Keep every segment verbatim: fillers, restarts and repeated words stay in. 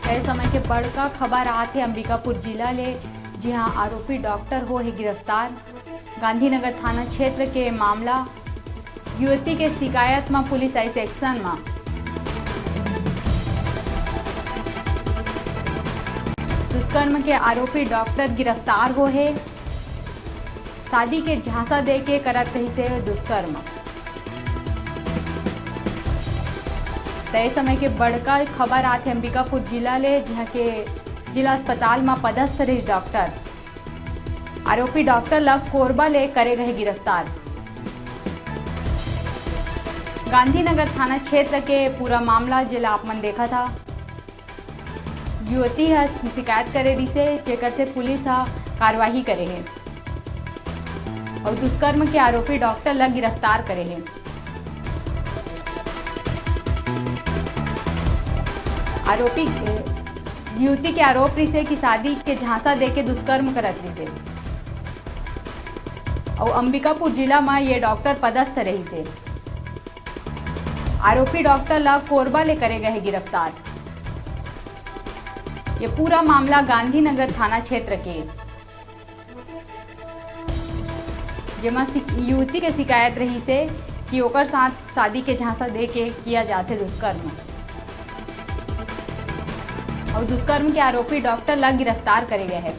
ए समय के बड़का खबर आत हे अंबिकापुर जिला ले, जिहां आरोपी डॉक्टर हो हे गिरफ्तार। गांधीनगर थाना क्षेत्र के मामला, युवती के शिकायत म पुलिस आइस एक्शन म। दुष्कर्म के आरोपी डॉक्टर गिरफ्तार हो हे। शादी के झांसा दे के करत रहिस हे दुष्कर्म। त ए समय के बड़का खबर आत हे अंबिकापुर जिला ले, जिहां के जिला अस्पताल म पदस्थ रहिस डॉक्टर। आरोपी डॉक्टर ल कोरबा ले करे गए गिरफ्तार। गांधीनगर थाना क्षेत्र के पूरा मामला, जेला आप मन देखत हा, युवती ह शिकायत करे रिहिसे, जेकर से पुलिस ह कार्रवाई करे हे अउ दुष्कर्म के आरोपी डॉक्टर ल गिरफ्तार करे हे। आरोपी, युवती के आरोप रिहिसे कि शादी के झांसा देके दुष्कर्म करत रिहिसे अउ अंबिकापुर जिला म ये डॉक्टर पदस्थ रहिसे। आरोपी डॉक्टर ला कोरबा ले करे गए हे गिरफ्तार। ये पूरा मामला गांधीनगर थाना क्षेत्र के, जेमा सि-, युवती के शिकायत रहिसे कि ओकर साथ शादी के झांसा दे के किया जाथे दुष्कर्म अउ दुष्कर्म के आरोपी डॉक्टर ला गिरफ्तार करे गए हे।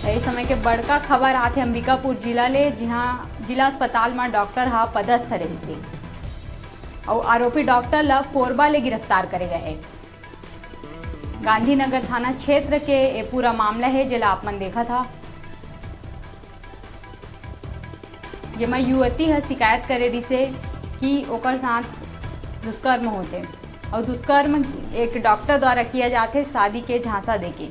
ए समय के बड़का खबर आथे अंबिकापुर जिला ले, जिहां जिला अस्पताल म डॉक्टर ह पदस्थ रहिसे अउ आरोपी डॉक्टर ल कोरबा ले गिरफ्तार करे गए हे। गांधीनगर थाना क्षेत्र के ए पूरा मामला हे, जेला आप मन देखत हा, जेमा युवती ह शिकायत करे रिहिसे कि ओकर साथ दुष्कर्म होथे अउ दुष्कर्म एक डॉक्टर द्वारा किया जाथे शादी के झांसा देके।